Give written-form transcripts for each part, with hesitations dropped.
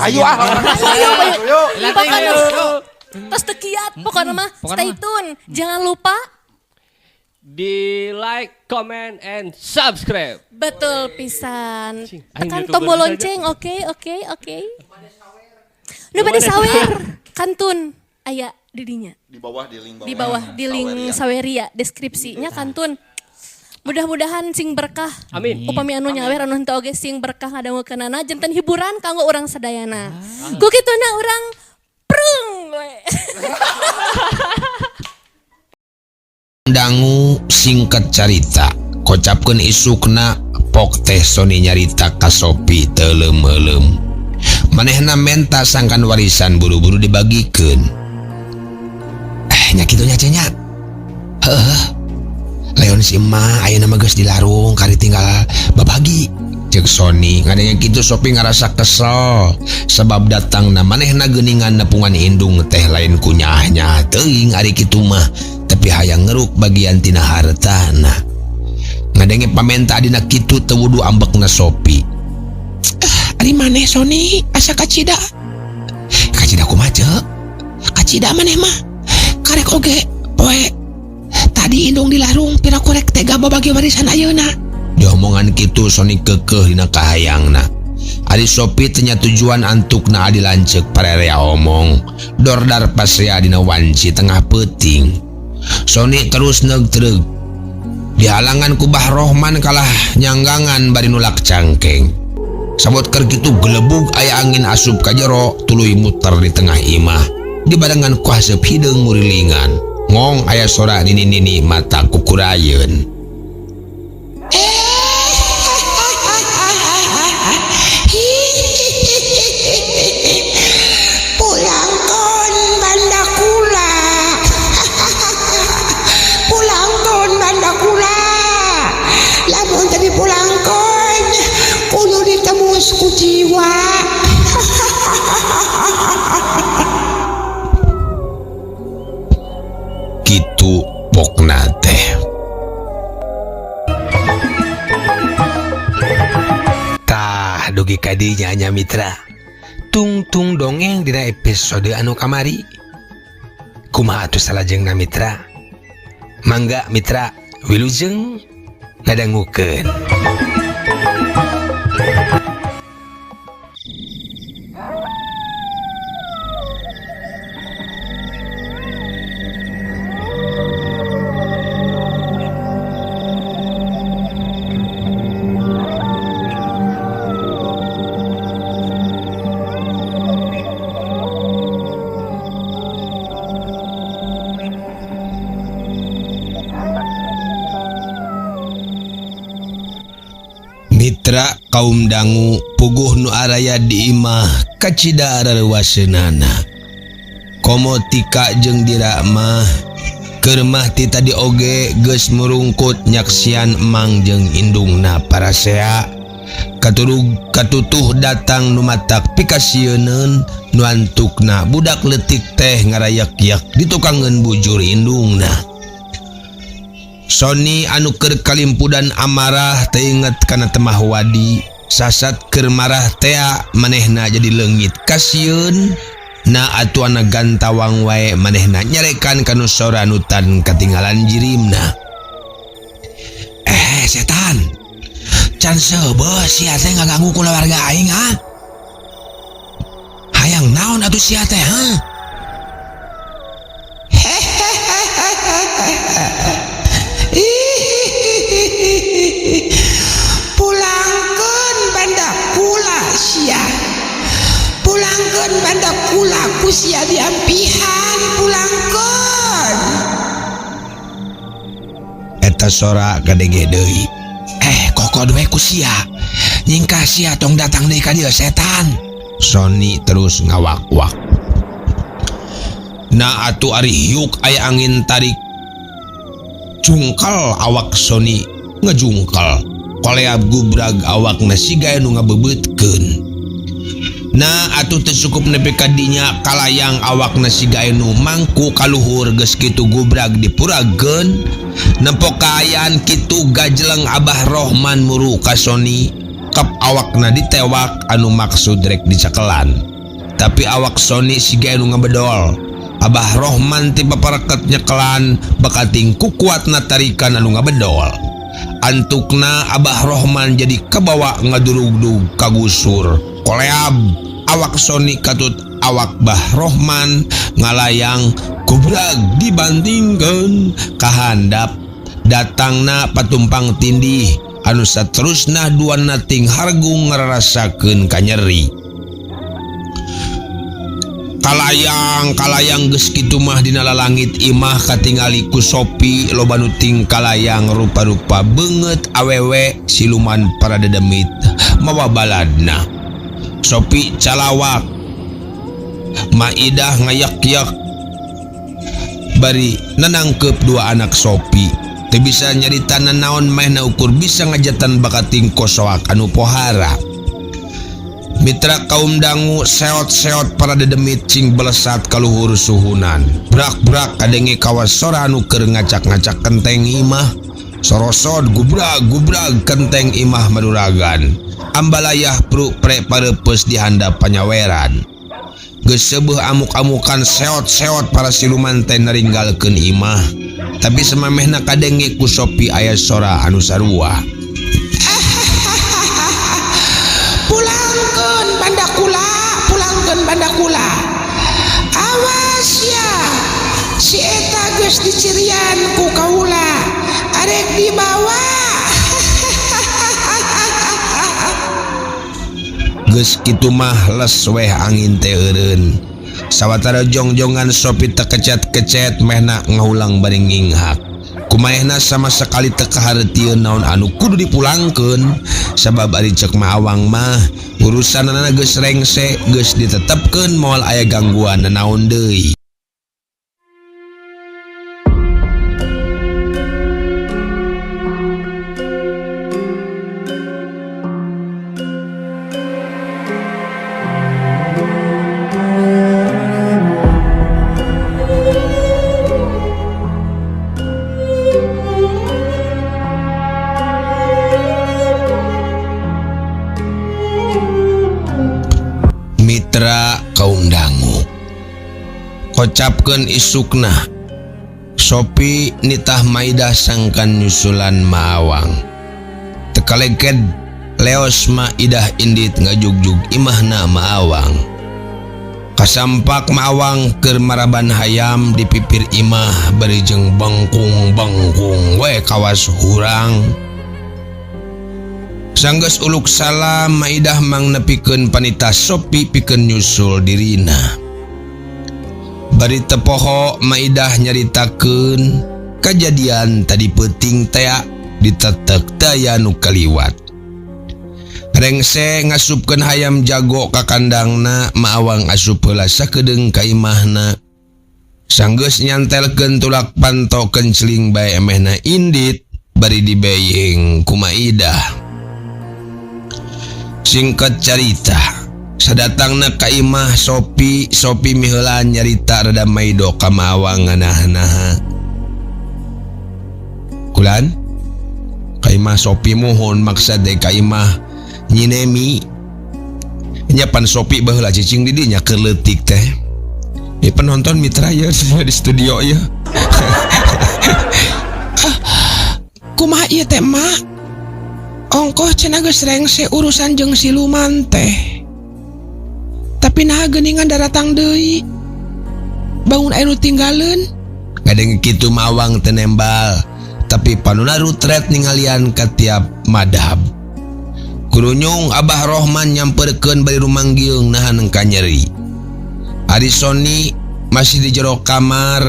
Ayo ah. Ayo, Ayo. Pokoknya tos teu kiat, pokoknya mah Pokoknya stay mah. tune. Jangan lupa Di like, comment, and subscribe. Betul pisan. Cing, aing Tekan YouTuber tombol saja. lonceng, oke, oke, oke. Nu bade sawer, kantun aya di dinya. Di bawah di link bawah. Di bawah di link Saweria. Saweria deskripsinya kantun. Mudah-mudahan sing berkah. Amin. Upami anu nyawer anu henteu oge sing berkah ngadangukeunana janten hiburan kanggo urang sadayana. Ku kituna urang prung we. Dangu singkat carita kocapkeun isukna pok teh Sony nyarita ka Sopi teu leumeulem. Manehna menta sangkan warisan buru-buru dibagikeun. Nya kitu nya cenah. Heuh. Leon si emak ayeuna mah geus dilarung kari tinggal babagi. Cek Sony ngadenge kitu Sopi ngarasa kesel sebab datangna manehna geuningan nepungan indung teh lain kunyahnya teuing ari kitu mah tapi hayang ngeruk bagian tina hartana. Ngadenge pamenta adina kitu teu wudu ambekna Sopi. Ari maneh Sony asa kacida. Kacida kumaha ceuk? Kacida maneh mah karek oge poe tadi indung dilarung pira korek tega babagi warisan ayeuna. Diomongan kitu Sony kekeh dina kahayangna. Ari Sopi teh nya tujuan antukna adi lanceuk parerea omong. Dordar pasea dina wanci tengah peuting. Sony terus neug-treug. Dihalangan ku Bah Rohman kalah nyanggangan bari nulak cangkeng. Sabot keur kitu gelebug aya angin asup ka jero tuluy muter di tengah imah. Dibarengan ku haseup hideung ngurilingan. Ngong aya sora nini-nini mata kukurayeun. Pulangkeun banda kula. Pulangkeun banda kula. Lamun teu dipulangkeun kudu ditebus ku jiwa. Kitu pokna teh. Tah dugi ka dinya nya mitra. Tungtung dongeng dina episode anu kamari. Kumaha atuh salajengna mitra? Mangga mitra wilujeng ngadangukeun. Mitra kaum dangu puguh nu araya di imah kacida rareuwaseunana. Komo tika jeung dira mah keur mah ti tadi oge geus murungkut nyaksian emang jeung indungna parasea. Katurug katutuh datang nu matak pikasieuneun nu antukna budak leutik teh ngarayak-yak ditukangeun bujur indungna. Sony anu keur kalimpudan amarah teu inget kana temah wadi sasat keur marah tea manehna jadi leungit kasieun na atuana gantawang wae manehna nyarekan kanu sora nu tan katinggalan jirimna. Setan can seubeuh sia teh ngaganggu kulawarga aing ha? Hayang naon atuh sia teh ha? Pulangkeun banda kula sia. Pulangkeun banda kula ku sia diampihan pulangkeun. Eta sora kadenge deui. Kokod we ku sia. Nyingkah sia tong datang deui ka dieu setan. Sony terus ngawak-wak. Na atuh ari hiuk aya angin tarik. Cungkal awak Sony ngejungkal. Koleab gubrag awakna siga nu ngabebeutkeun. Na atuh teu cukup nepi ka dinya kalayang awakna siga nu mangku kaluhur geus kitu gubrag dipuragkeun. Nempo kaayaan kitu gajeleng Abah Rohman muru ka Sony. Kap awakna ditewak anu maksud rek dicakelan. Tapi awak Sony siga anu ngabedol. Abah Rohman ti papareket nyekelan bakating ku kuatna tarikan anu ngabedol. Antukna Abah Rohman jadi kebawa ngadurugdug kagusur. Koleab awak Sony katut awak Bah Rohman ngalayang kubrag dibantingkeun kahandap. Datangna patumpang tindih anu saterusna duana ting hargung ngrarasakeun kanyeri. Kalayang geus kitu mah dina lalangit imah katingali ku Sopi loba nu ting kalayang rupa-rupa beungeut awewe siluman para dedemit mawa baladna. Sopi calawak, Maidah ngayak-yak bari nanangkep dua anak Sopi. Teu bisa nyarita nanaon manehna ukur bisa ngajatan bakating kosoak anu pohara. Mitra kaum dangu seot-seot para dedemit cing belesat kaluhur suhunan. Brak-brak kadenge kawas sora anu keur ngacak-ngacak kenteng imah. Sorosod gubrag-gubrag kenteng imah maduragan. Ambalayah pruk pre pareupes di handap panyaweran. Geus seubeuh amuk-amukan seot-seot para siluman teh naringgalkeun imah. Tapi samamehna kadenge ku Sopi aya sora anu sarua. Pulangkeun banda kula, pulangkeun banda kula. Awas ya, si eta geus dicirian ku kaula, arek dibawa. Geus kitu mah les weh angin teh eureun. Sawatara jongjongan Sopi tekecet-kecet mehna ngahulang bari nginghak. Kumaehna sama sekali teu kahareutieun naon anu kudu dipulangkeun sabab ari ceuk Maawang mah urusanana geus rengse geus ditetepkeun moal aya gangguan nanaon deui. Mitra kaum dangu kocapkeun isukna Sopi nitah Maidah sangkan nyusulan Maawang. Tekaleked leos Maidah indit ngajugjug imahna Maawang. Kasampak Maawang keur maraban hayam di pipir imah bari jeung bengkung-bengkung we kawas hurang. Sanggeus uluk salam Maidah mangnepikeun panita Sopi pikeun nyusul dirina. Bari tepoho Maidah nyaritakeun kajadian tadi peuting tea ditetek daya nu kaliwat. Rengse ngasupkeun hayam jago ka kandangna, Maawang asup heula sakedeung ka imahna. Sanggeus nyantelkeun tulak panto kenceling bae emehna indit bari dibeyeng ku Maidah. Singkat carita, sadatangna ka imah Sopi, Sopi miheulaan nyarita rada maido ka Maawang nganah-naha. Kulan? Ka imah Sopi muhun maksad teh ka imah Nyinemi. Nya pan Sopi baheula cicing di dinya keur leutik teh. Ini penonton mitra ya semua di studio ya. Kumaha ieu teh mak? Ongkoh cenah geus rengse urusan jeung siluman teh. Tapi naha geuningan daratang deui. Bangun aya nu tinggaleun. Ngadenge kitu Mawang teu nembal, tapi panuna rutret ningalian ka tiap madhab. Kurunyung Abah Rohman nyamperkeun bari rumanggiung nahan ka nyeri. Ari Sony masih di jero kamar,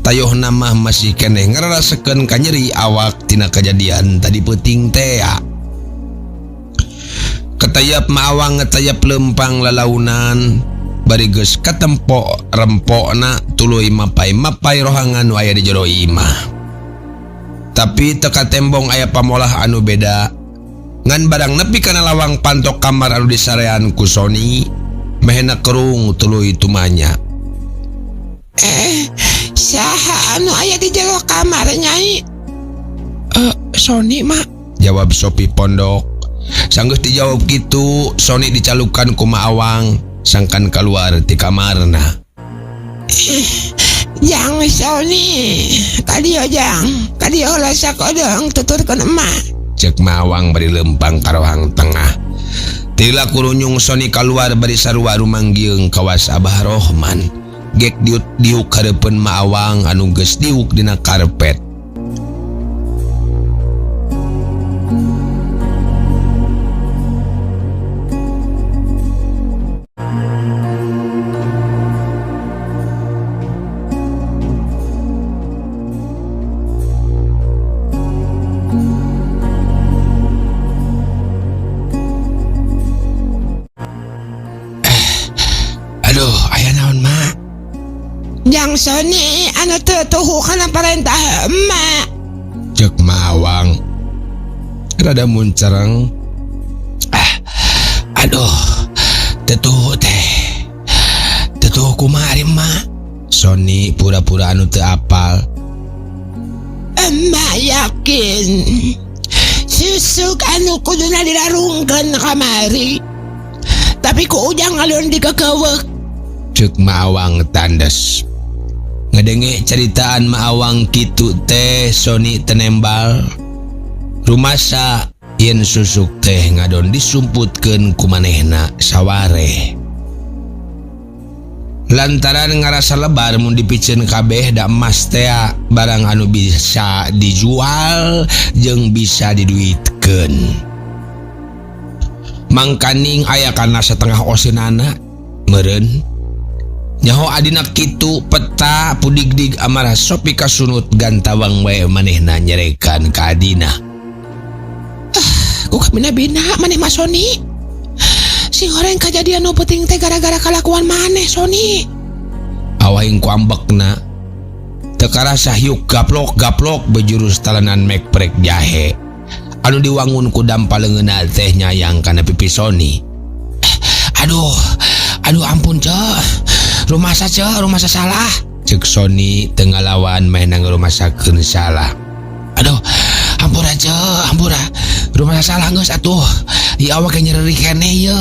tayohna mah masih keneh ngrarasakeun ka nyeri awak tina kajadian tadi peuting tea. Ketayap Maawang ngetayap lempang lalaunan, bari geus katempo rempokna tuluy mapai-mapai rohangan nu aya di jero imah. Tapi teka tembong aya pamolah anu beda. Ngan barang nepi kana lawang pantok kamar anu disarean ku Sony, mehena kerung tuluy tumanya. Saha anu aya di jero kamar nyai? Sony mak, jawab Sopi pondok. Sanggeus dijawab kitu, Sony dicalukan ku Ma Awang sangkan keluar ti kamarna. Jang Sony, kadieu jang, kadieu heula sakodeung tuturkeun emak. Cek Ma Awang bari lempang ka rohang tengah. Tila kurunyung Sony keluar bari sarua rumanggieung kawas Abah Rohman. Gek diut diuk hareupeun Ma Awang anu geus diuk dina karpet. Aduh, aya naon mak? Jang Sony anu teu tuhu kana parentah emak. Cek Ma Awang rada muncereng. Aduh, teu tuhu teh. Teu tuhu kumaha ari emak? Sony pura-pura anu teu apal. Emak yakin susuk anu kuduna dilarungkeun kamari. Tapi ku ujang alun dikekewek. Cek Ma Awang tandes. Ngedenge ceritaan Ma Awang kitu teh Sony tenembal. Rumasa yen susuk teh ngadon disumputkeun ku manehna saware. Lantaran ngarasa lebar mun dipiceun kabeh da emas tea barang anu bisa dijual jeung bisa diduitkeun. Mangkaning aya kana setengah osinana meureun. Nyaho adina kitu peta pudigdig amarah Sopi kasunut gantawang wae manehna nyerekan ka adina. Ku kabina-bina maneh mah Sony. Sing horeng kajadian nu penting teh gara-gara kalakuan maneh Sony. Awahing ku ambekna. Teu karasa hiuk gaplok-gaplok bejurus talenan mekprek jahe. Anu diwangun ku dampa leungeunna teh nyayang kana pipi Sony. Aduh, aduh ampun ceu. Rumasa ceu, rumasa salah. Cek Sony teu ngalawan meh ngarumasakeun salah. Aduh, hampura ceu, hampura. Rumasa salah geus atuh. Ieu awak nyereri keneh ieu.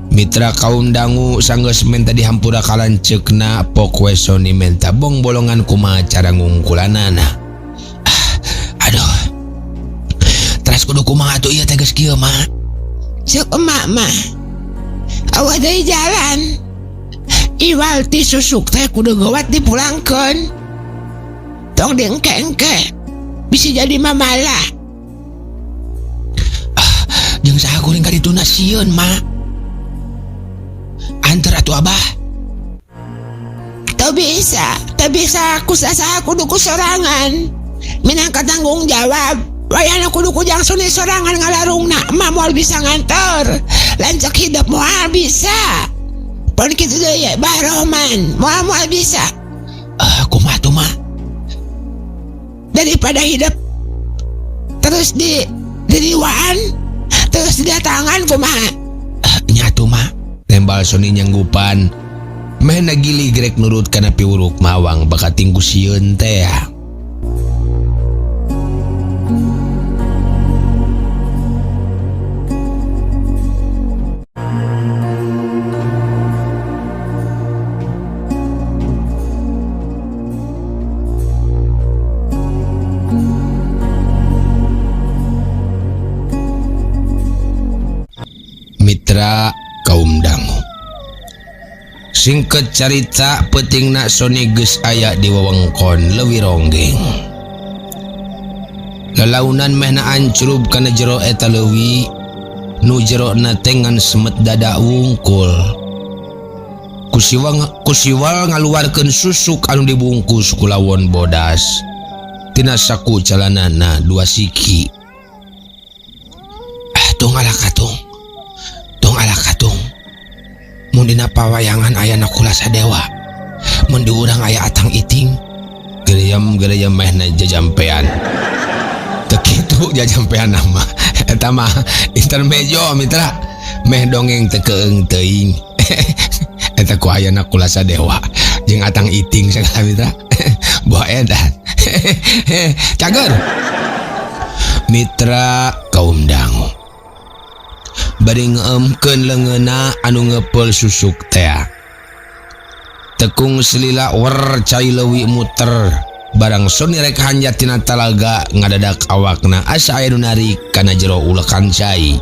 Mitra kaum dangu sanggeus menta dihampura kalanceukna pok we Sony menta bongbolongan kumaha cara ngungkulanana. Aduh. Teras kudu kumaha atuh ieu teh geus kieu mah. Cek emak mah. Awak deui jalan. Iwal ti susuk teh kudu gawat dipulangkeun. Tong diengke-engke. Bisa jadi mamala. Jeung saha kuring ka dituna sieun mak. Anter atuh abah. Teu bisa, teu bisa ku sasaha kudu ku sorangan. Minangka tanggung jawab. Wayahna kudu ku jang Sony sorangan ngalarungna, emak moal bisa nganter. Lanceuk hidup moal bisa. Pon kitu deui ye, Bah Rohman, moal bisa. Kumaha tuh mah? Daripada hidup terus di diriwaan, terus didatangan kumaha? Nya tuh mah. Tembal Sony nyanggupan. Mehna gili grek nurut kana piwuruk mawang bakating ku sieun teh. Mitra kaum dangu. Singkat carita peutingna Sony geus aya di wewengkon Leuwi Ronggeng. Lalaunan mehna ancrub kana jero eta leuwi nu jerona teh ngan semet dada wungkul. Kusiwal ngaluarkeun susuk anu dibungkus ku lawon bodas. Tina saku calanana dua siki. Tong ala katung. Tong ala katung. Mun dina pawayangan aya Nakula Sadewa. Mun di urang aya Atang Iting. Gereyem-gereyem mehna jajampean. Teu kitu jajampean mah. Eta mah intermejo mitra. Meh dongeng teu keung teuing. Eta ku aya Nakula Sadewa jeung Atang Iting sagala mitra. Boa edan. Cager. Mitra kaum dangu. Bari ngeemkeun leungeunna anu ngepeul susuk tea. Tekung selila wer cai leuwi muter. Barang Sony rek hanjat tina talaga ngadadak awakna asa aya nu narik kana jero ulekan cai.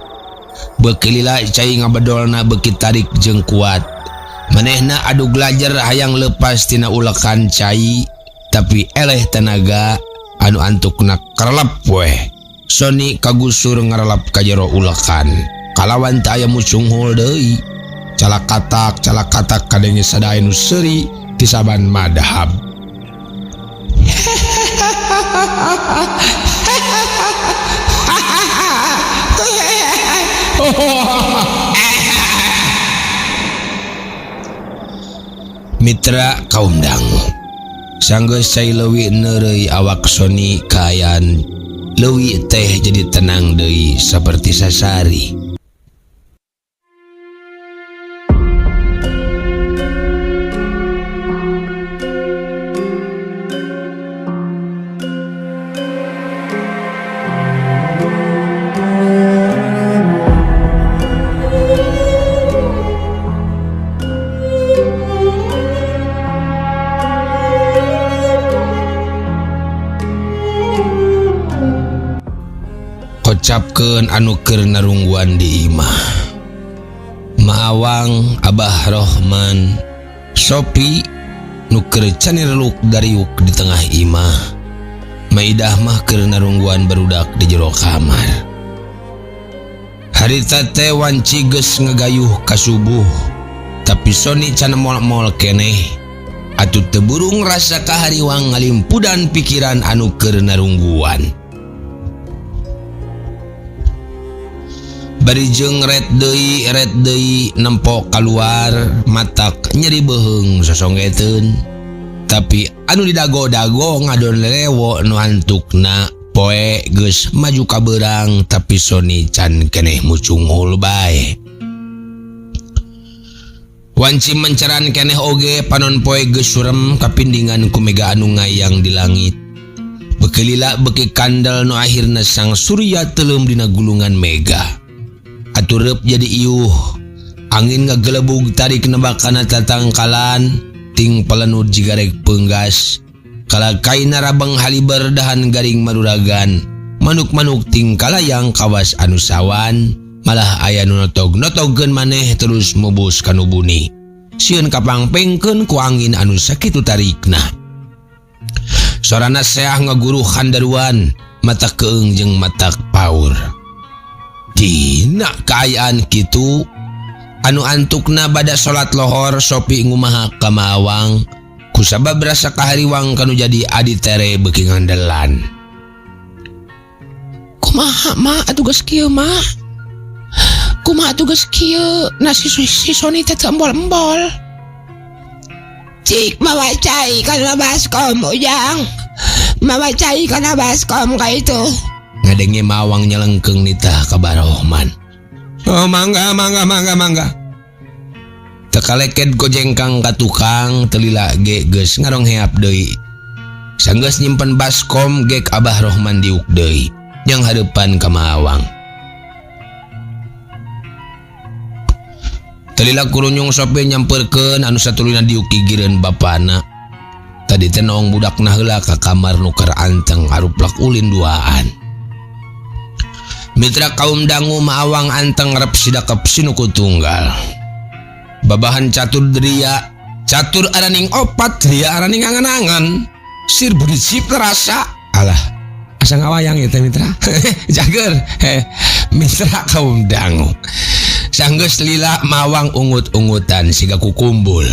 Beuki lila cai ngabedolna beuki tarik jeung kuat. Manehna adu glajer hayang lepas tina ulekan cai, tapi eleh tenaga anu antukna kerlep weh. Sony kagusur ngarelap ka jero ulekan. Kalawan teu aya mucunghul deui. Calakatak kadenge sadaya nu seuri ti saban madhab. Mitra kaum dangu. Sanggeus cai leuwi neureuy awak Sony kaayaan leuwi teh jadi tenang deui saperti sasari. Kocapkeun anu keur narungguan di imah. Maawang Abah Rohman, Sopi nu keur canirluk dariuk di tengah imah. Maidah mah keur narungguan barudak di jero kamar. Harita teh wanci geus ngagayuh ka subuh, tapi Sony can mol-mol keneh. Atuh teu burung rasa kahariwang ngalimpudan pikiran anu keur narungguan. Bari jeung ret deui nempo kaluar matak nyeri beuheung sosonggeteun. Tapi anu didago-dago ngadon lelewo nu antukna poe geus maju ka beurang, tapi Sony can keneh mucunghul bae. Wanci menceran keneh oge panon poe geus surem kapindingan ku mega anu ngayang di langit. Beuki lila beuki kandel nu akhirna sang surya teuleum dina gulungan mega. Atureup jadi iuh, angin ngagelebug tarik nebakana tatangkalan, ting pelenud jiga rek peunggas. Kalakaina rabang haliber dahan garing maruragan, manuk-manuk ting kalayang kawas anu sawan, malah aya nu notog-notogkeun maneh terus mubus kanu buni. Sieun kapangpengkeun ku angin anu sakitu tarikna. Sorana seah ngaguruh handaruan, mata keung jeung mata paur. Dina kaayaan kitu anu antukna bada salat lohor Sopi ngumaha ka Maawang kusabab rasa kahariwang kanu jadi adi tere beuki ngandelan. Kumaha ma atuh geus kieu ma? Kumaha atuh geus kieu na si Sony teh teu embol-embol. Cik mawa cai kana baskom ujang. Mawa cai kana baskom ka itu. Ngadenge Mawang nyelengkeung nitah ka Barohman. Oh mangga mangga mangga mangga. Tekaleket gojengkang ka tukang telila ge geus ngarongheap deui. Sanggeus nyimpen baskom gek Abah Rohman diuk deui yang hareupan ka Mawang. Telila kurunyung Sopi nyamperkeun anu satuluyna diuk gigireun bapana. Tadi teh noong budakna heula ka kamar nu keur anteng aruplak ulin duaan. Mitra kaum dangu Maawang anteng rep sidakep sinuku tunggal. Babahan catur dria, catur araning opat, dria araning angan-angan. Sir budi sip terasa. Alah, asa ngawayang ya teh mitra. Jager, mitra kaum dangu. Sanggeus lila Mawang ungut-ungutan siga kukumbul.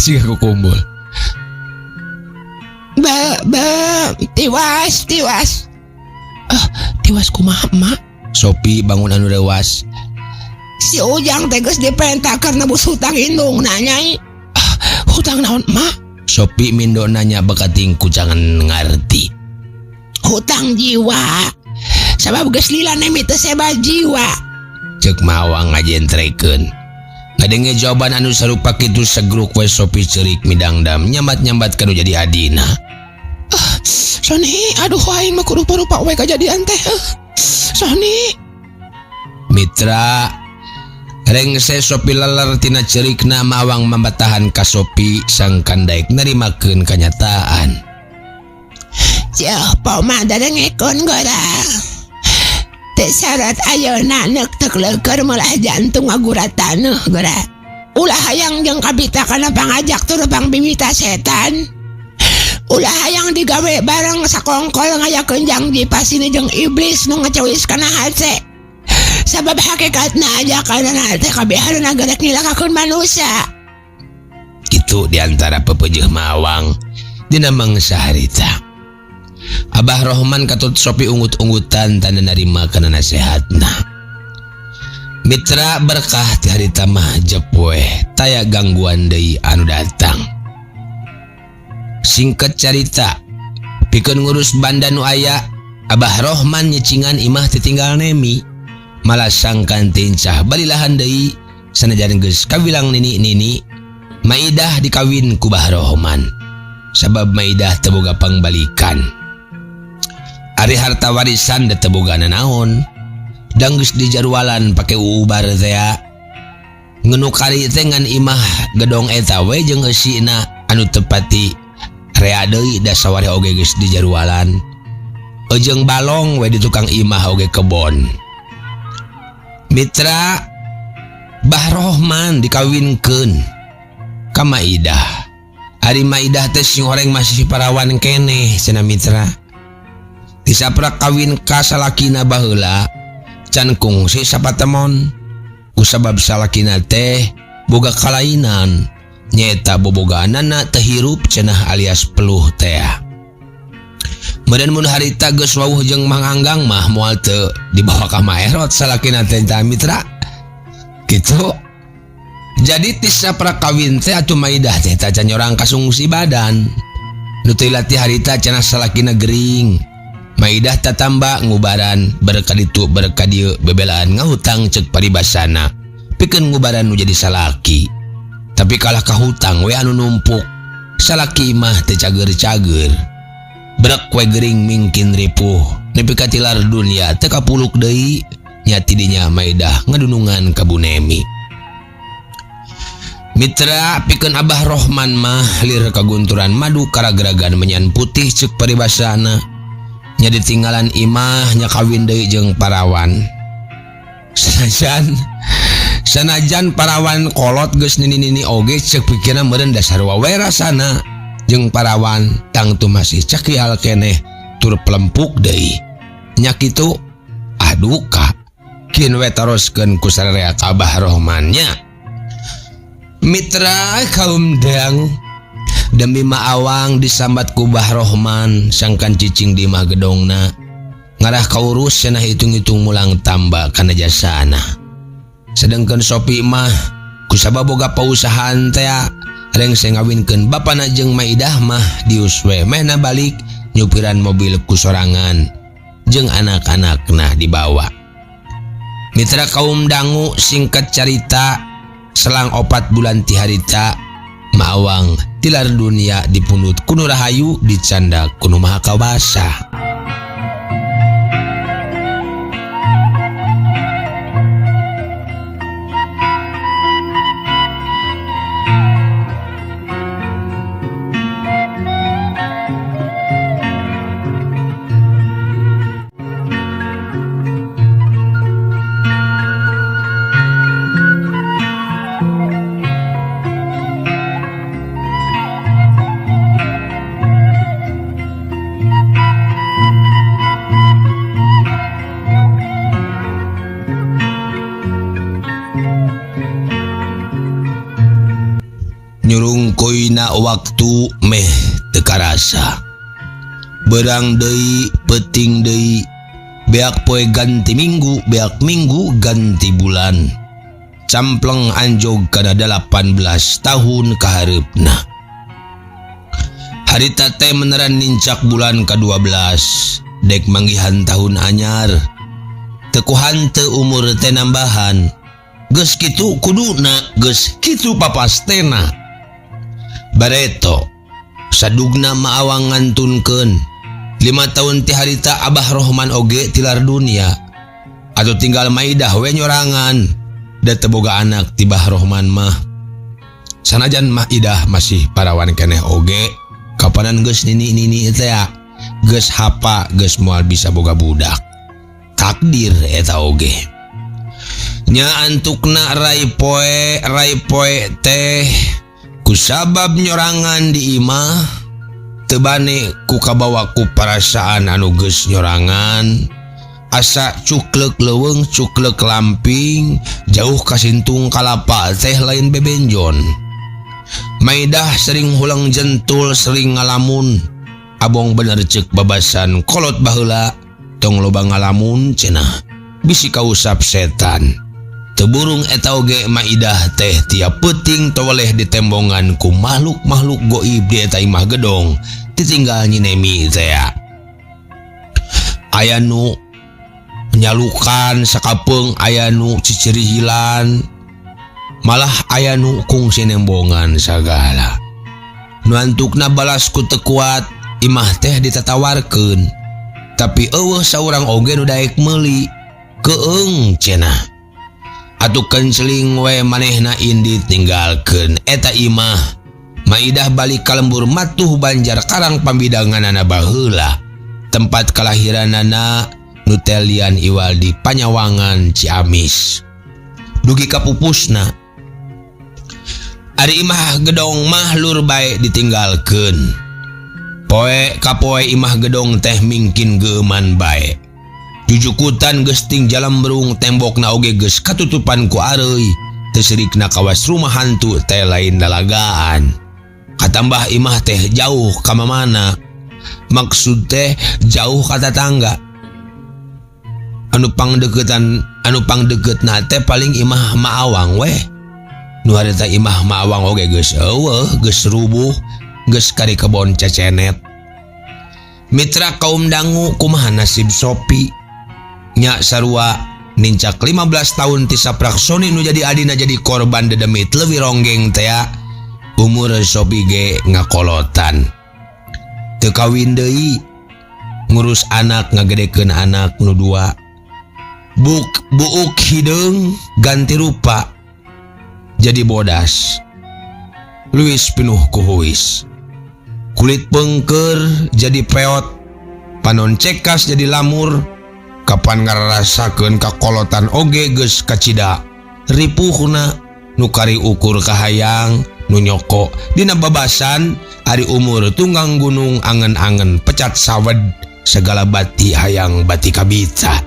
Siga kukumbul. Be be tiwas tiwas. Tiwas kumaha mak? Sopi bangun anu rewas. Si Ujang teh geus diperintah karena nebus hutang indung nanyai. Hutang naon mak? Sopi mindo nanya bekating ku jangan ngarti. Hutang jiwa. Sabab geus lila nemi teu seba jiwa. Ceuk Mawang ngajentrekeun. Ngadenge jawaban anu sarupa kitu segruk we Sopi ceurik midangdam nyambat-nyambat kanu jadi adina. Sony, aduh aing mah kudu rupa-rupa we kajadian teh. Sony. Mitra rengse Sopi leler tina cerikna Mawang mambatahan ka Sopi sangkan daek narimakeun kanyataan. Jauh poma darengekon gora. Teu syarat ayeuna neuk tek leukeur melah jantung ngagurat taneuh gora. Ulah hayang jeung kabita kana pangajak tur pangbibita setan. Ulah hayang digawe bareng sakongkol ngayakeun jangji pasini jeung iblis nu ngacawis kana hate. Sabab hakikatna ajakanana teh kabehanana gerek nyilakakeun manusia. Kitu diantara pepejeuh Mawang dina mangsa harita. Abah Rohman katut Sopi ungut-ungutan tanda narima kana nasehatna. Mitra berkah ti harita mah jep weh taya gangguan deui anu datang. Singkat carita, pikeun ngurus banda nu aya, Abah Rohman nyicingan imah titinggal Nemi. Malah sangkan tincah balilahan deui sanajan geus kawilang nini-nini, Maidah dikawin ku Bah Rohman. Sabab Maidah teu boga pangbalikan. Ari harta warisan teu boga nanaon. Dang geus dijarwalan pake ubar tea. Ngeunu kari teh ngan imah gedong eta we jeung eusina anu tepati rea deui da sawari oge geus dijarwalan. Ejeung balong we di tukang imah oge kebon. Mitra Bah Rohman dikawinkeun ka Maidah. Ari Maidah teh sing horeng masih parawan keneh cenah mitra. Disaprak kawin ka salakina baheula can kungsi sapatemon. Kusabab salakina teh boga kalainan nyaeta bobogaanana teu hirup cenah alias peluh teh. Meureun mun harita geus wawuh jeung Mang Anggang mah moal teu dibawa ka Maerot salakina teh tah mitra. Kitu. Jadi ti saprak kawin teh atuh Maidah teh tacan nyorang kasungsi badan. Nu teu lati harita cenah salakina gering. Maidah tatamba ngubaran berkaditu berkadieu bebelaan ngahutang cek paribasana. Pikeun ngubaran nu jadi salaki. Tapi kalah kahutang we anu numpuk. Salaki mah teu cager-cager. Brek we gering mingkin ripuh. Nepi ka tilar dunia teu kapuluk deui. Nya tidinya Maidah ngadunungan ka Bu Nemi. Mitra pikeun Abah Rohman mah lir kagunturan madu karagragan menyan putih cek paribasana. Nya ditinggalan imah nya kawin deui jeung parawan. Sanajan parawan kolot geus nini-nini oge cek pikirna meureun dasar wae rasana jeung parawan tangtu masih cakial keneh tur pelempuk deui. Nya kitu aduka kin we taroskeun ku sararea ka Abah Rohmannya. Mitra kaum dang demi maawang disambat ku Bah Rohman sangkan cicing di imah gedongna ngarah kaurus cenah hitung-hitung mulang tamba kana jasana. Sedengkeun Sopi mah kusabab boga pausahaan teh rengse ngawinkeun bapana jeung Maidah mah dius we mehna balik nyupiran mobil ku sorangan jeung anak-anakna dibawa. Mitra kaum dangu singkat carita selang 4 bulan ti harita Maawang tilar dunia dipunut ku Nu Rahayu dicanda ku Nu Maha Kawasa. Nyurungkoina waktu meh teu karasa. Berang deui, peuting deui, beak poe ganti minggu, beak minggu ganti bulan. Campleng anjog kana 18 tahun kahareupna. Harita teh meneran nincak bulan ka-12, dek manggihan tahun anyar. Teu kuhanteu umur teh nambahan. Geus kitu kuduna, geus kitu papastena. Bareto sadugna maawang ngantunkeun. 5 tahun ti harita Abah Rohman oge tilar dunia. Atau tinggal Maidah we nyorangan da teu boga anak ti Bah Rohman mah. Sanajan Maidah masih parawan keneh oge, kapanan geus nini-nini teh geus hapa geus moal bisa boga budak. Takdir eta oge. Nya antukna rai poe teh kusabab nyorangan di imah teu bane ku kabawa ku parasaan anu geus nyorangan. Asa cuklek leuweung cuklek lamping jauh kasintung kalapa teh lain bebenjon. Maidah sering hulang jentul sering ngalamun. Abong bener ceuk babasan kolot baheula tong loba ngalamun cenah bisi kausap setan. Teu burung eta oge Maidah teh tiap peuting toweleh ditembongan ku makhluk-makhluk goib di eta imah gedong ditinggal Nyi Nemi teh. Aya nu nyalukan sakapeung, aya nu cicirihilan, malah aya nu kungsi nembongan sagala. Nu antukna balas ku teu kuat imah teh ditatawarkeun, tapi eueuh saurang oge nu daek meuli keung cenah. Atuh kenceling we manehna indit ninggalkeun eta imah. Maidah balik ka lembur matuh Banjar Karang pambidanganana baheula, tempat kalahiranana nutelian iwal di Panyawangan Ciamis. Dugi kapupusna. Ari imah gedong mah lur bae ditinggalkeun. Poe kapoe imah gedong teh mingkin geuman bae. Jujukutan geus ting jalambrung tembokna oge geus katutupan ku areuy. Teu sirikna kawas rumah hantu teh lain dalagaan. Katambah imah teh jauh ka mamana. Maksud teh jauh ka tatangga. Anu pangdekeutna teh paling imah Maawang weh. Nu harita imah Maawang oge geus eueuh, geus rubuh, geus kari kebon cecenet. Mitra kaum dangu kumaha nasib Sopi? Nya sarua nincak 15 tahun ti saprak Sony nu jadi adina jadi korban dedemit leuwih ronggeng tea. Umur Sopi ge ngakolotan. Teu kawin deui, ngurus anak ngagedekeun anak nu dua. Buuk hideung ganti rupa jadi bodas. Luis pinuh kuhuis. Kulit pengker jadi peot, panon cekas jadi lamur. Kapan ngarasakeun kakolotan oge geus kacida. Ripuhna nu kari ukur kahayang nu nyoko dina babasan ari umur tunggang gunung angen-angen pecat sawed segala bati hayang bati kabita.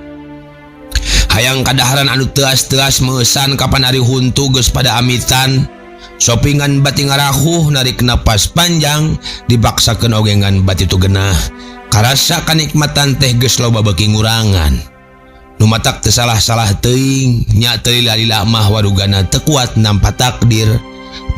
Hayang kadaharan anu teas-teas meusan kapan ari huntu geus pada amitan. Sopingan bati ngarahuh narik napas panjang dipaksakeun oge ngan bati tu genah. Karasa kanikmatan teh geus loba beuki ngurangan. Nu matak teu salah-salah teuing nya teu lila-lila mah warugana teu kuat nampa takdir.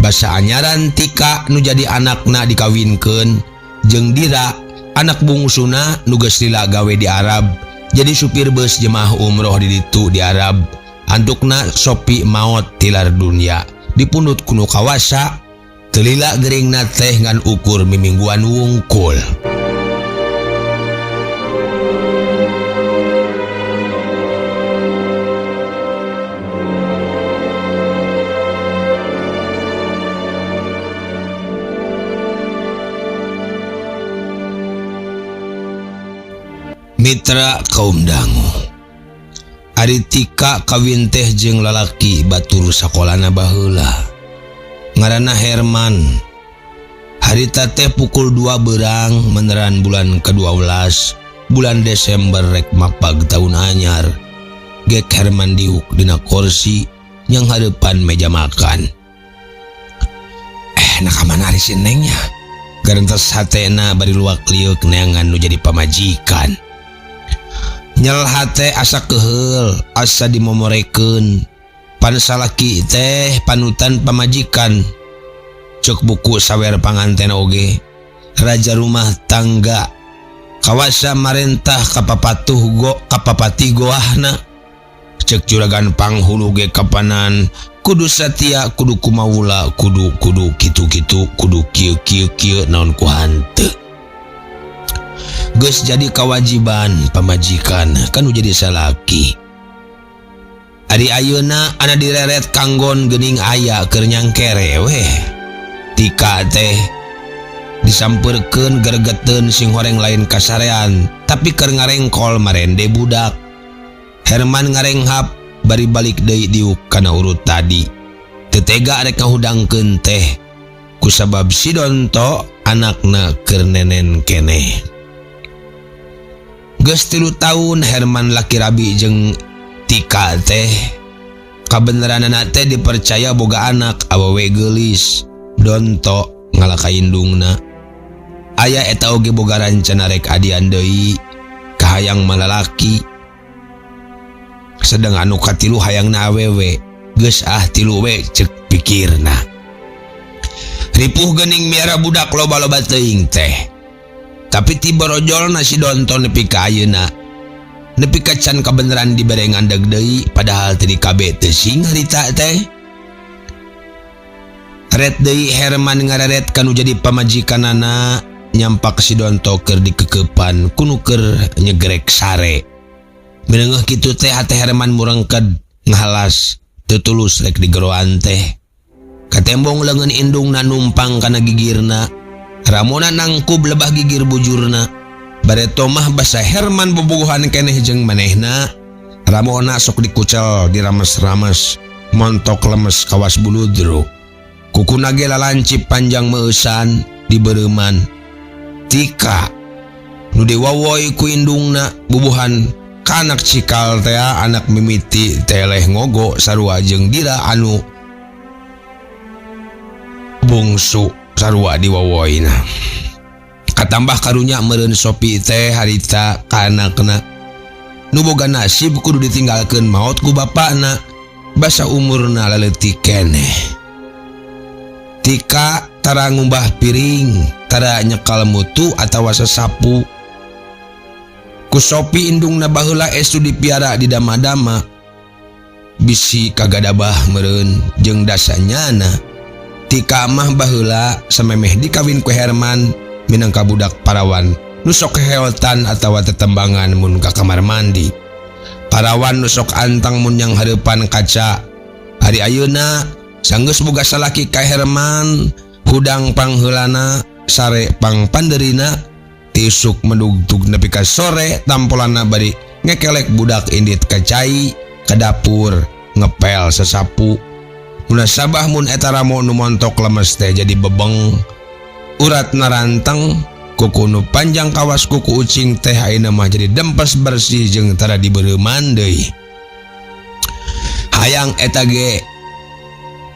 Basa anyaran Tika nu jadi anakna dikawinkeun jeung Dira anak bungsuna nu geus lila gawe di Arab. Jadi supir bus jemaah umroh di ditu di Arab. Antukna Sopi maot tilar dunia dipundut kuno kawasa teu lila geuringna teh ngan ukur mimingguan wungkul. Mitra kaum dangu, ari Tika kawin teh jeung lalaki batur sakolana baheula. Ngaranna Herman. Harita teh pukul 2 berang meneran bulan ke-12 bulan Desember rek mapag tahun anyar. Gek Herman diuk dina kursi yang hareupan meja makan. Nah kamana ari si Nengnya? Garentes hatena bari luak liuk neangan nu jadi pamajikan. Nyel hate asa keheul, asa dimomorekeun. Pan salaki teh panutan pamajikan. Cek buku sawer panganten oge. Raja rumah tangga kawasa marentah kapapatuh go kapapati goahna. Cek juragan panghulu ge kapanan kudu satia kudu kumawula kudu kudu kitu-kitu kudu kieu kieu kieu naon ku hanteu. Geus jadi kewajiban pamajikan kan jadi salaki. Ari ayeuna ana direret kanggon geuning aya keur nyangkere weh. Tika teh disampeurkeun gergeteun sing horeng lain kasarean tapi keur ngarengkol marende budak. Herman ngarenghap bari balik deui diuk kana urut tadi. Teu tega rek ngahudangkeun teh kusabab si Donto anakna keur nenen keneh. Geus 3 tahun Herman laki rabi jeung Tika teh kabeneranana teh dipercaya boga anak awewe geulis Donto ngalah ka indungna. Aya eta oge boga rancana rek adian deui kahayang malalaki. Sedang anu katilu hayangna awewe geus ah tilu we cek pikirna. Ripuh geuning miara budak loba-loba teuing teh. Tapi ti borojolna si Donto nepi ka ayeuna. Nepi ka can kabeneran dibere ngandeg deui padahal teu dikabe teu sing harita teh. Ret deui Herman ngareret kanu jadi pamajikanana nyampak si Donto keur dikekepan kunu keur nyegrek sare. Mineungeuh kitu teh hate Herman murengked ngahalas teu tulus rek digeroan teh. Katembong leungeun indungna numpang kana gigirna. Ramona nangkub lebah gigir bujurna. Bareto mah basa Herman bobogohan keneh jeung manehna. Ramona sok dikucel dirames-rames montok lemes kawas buludruk. Kukuna ge lalancip panjang meusan dibereuman. Tika nu diwawoy ku indungna bubuhan kanak cikal teh anak mimiti teleh ngogo sarua jeung dira anu bungsu sarua diwawoyna. Katambah karunya meureun Sopi teh harita ka anakna. Nu boga nasib kudu ditinggalkeun maot ku bapakna basa umurna laleutik keneh. Tika tara ngumbah piring, tara nyekal mutu atawa sasapu. Ku Sopi indungna baheula estu dipiara di dama-dama. Bisi kagadabah meureun jeung dasanyana. Tika mah baheula samemeh dikawin ku Herman minangka budak parawan nu sok heotan atawa tetembangan mun ka kamar mandi. Parawan nu sok antang mun yang hareupan kaca. Ari ayeuna sanggeus boga salaki ka Herman, hudang pangheulana, sare pangpanderina, tisuk medugtug nepi ka sore tampolana bari ngekelek budak indit ka cai ka dapur ngepel sasapu. Munasabah mun eta ramo nu montok lemes teh jadi bebeng. Urat naranteng kuku nu panjang kawas kuku ucing teh ayeuna mah jadi dempes bersih jeung tara dibereuman deui. Hayang eta ge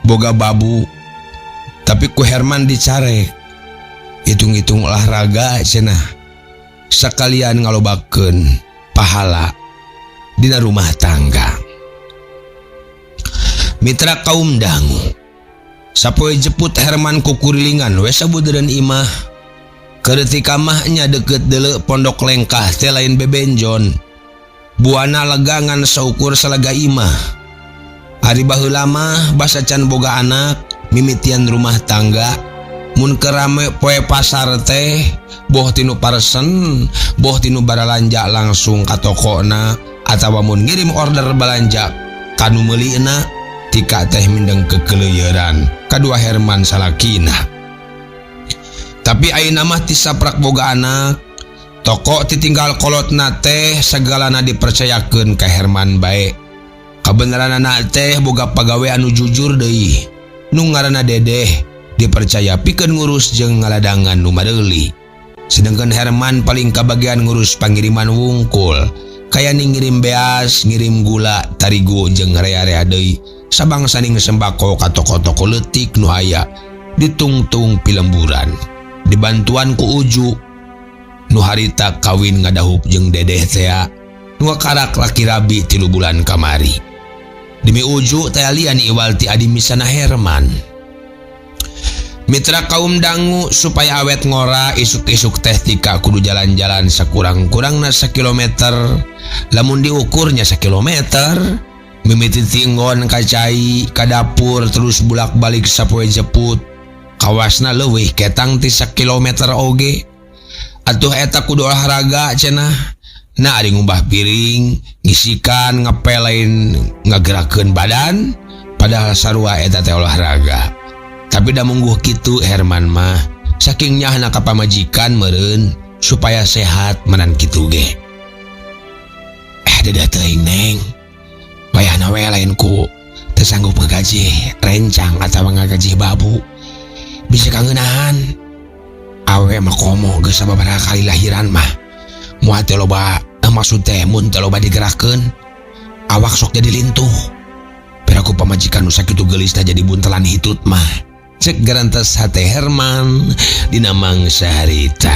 boga babu tapi ku Herman dicarek. Hitung-hitung olahraga cenah sakalian ngalobakeun pahala dina rumah tangga. Mitra kaum dangu sapoe jeput Herman kukurilingan we sabudeureun imah. Keretika mah nya deket deuleu pondok lengkah teh lain bebenjon. Buana legangan saukur salaga imah. Ari baheula mah basa can boga anak mimitian rumah tangga. Mun kerame poe pasar teh boh tinu parsen, boh tinu baralanja langsung ka tokona atawa mun ngirim order balanja kanu meulina. Tika teh mindeng kekeleuyeran kadua Herman salakina. Tapi ayeuna mah ti saprak boga anak, toko titinggal kolotna teh sagalana dipercayakeun ka Herman bae. Kabeneranana teh boga pagawe anu jujur deui. Nu ngaranna Dedeh dipercaya pikeun ngurus jeung ngaladangan nu mareuli. Sedangkan Herman paling kabagian ngurus pangiriman wungkul, kaya ngirim beas, ngirim gula, tarigu jeung rea-rea deui. Sabangsaning sembako ka toko-toko leutik nu aya ditungtung pilemburan. Dibantuan ku Uju nu harita kawin ngadahup jeung Dedeh tea nu karak laki rabi 3 bulan kamari. Demi Uju teh lian iwal ti adi misana Herman. Mitra kaum dangu supaya awet ngora isuk-isuk teh Tika kudu jalan-jalan sakurang-kurangna sakilometer. Lamun diukurnya sakilometer, mimiti tinggon ka cai ka dapur terus bulak-balik sapoe jeput. Kawasna leuwih ketang ti sakilometer oge. Atuh eta kudu olahraga cenah. Nah ari ngumbah piring, ngisikan, ngepel lain ngagerakeun badan, padahal sarua eta teh olahraga. Tapi da mungguh kitu Herman mah, saking nyahna ka pamajikan meureun supaya sehat menan kitu ge. Dedah teuing Neng. Wayahna we lain ku teu sanggup ngagaji rencang atawa ngagaji babu. Bisa kangeunahan. Awe mah komo geus sababaraha kali lahiran mah. Moal teu loba, maksud teh mun teu loba digerakkeun, awak sok jadi lintuh. Piraku pamajikan nu sakitu geulisna jadi buntelan hitut mah. Cek garantes hate Herman dina mangsa harita.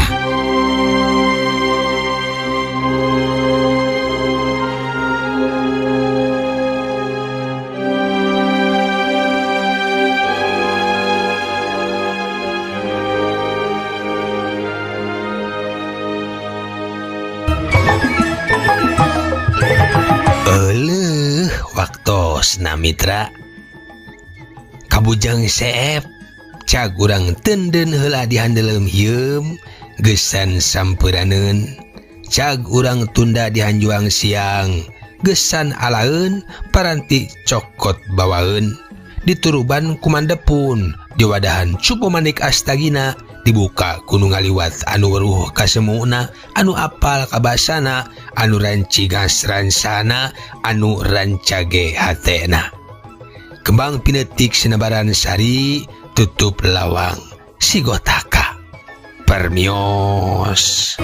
Euleuh waktosna mitra. Kabujang seep cag urang tenden heula dihandeleum hieum geusan sampeunaneun. Cag urang tunda dihanjuang siang geusan alaeun paranti cokot bawaeun. Dituruban kumandepun diwadahan cupu manik astagina dibuka ku nu ngaliwat anu weruh kasemuna anu apal kabasana anu rancigas ransana anu rancage hatena. Kembang pinetik sinebaran sari tutup lawang sigotaka. Permios.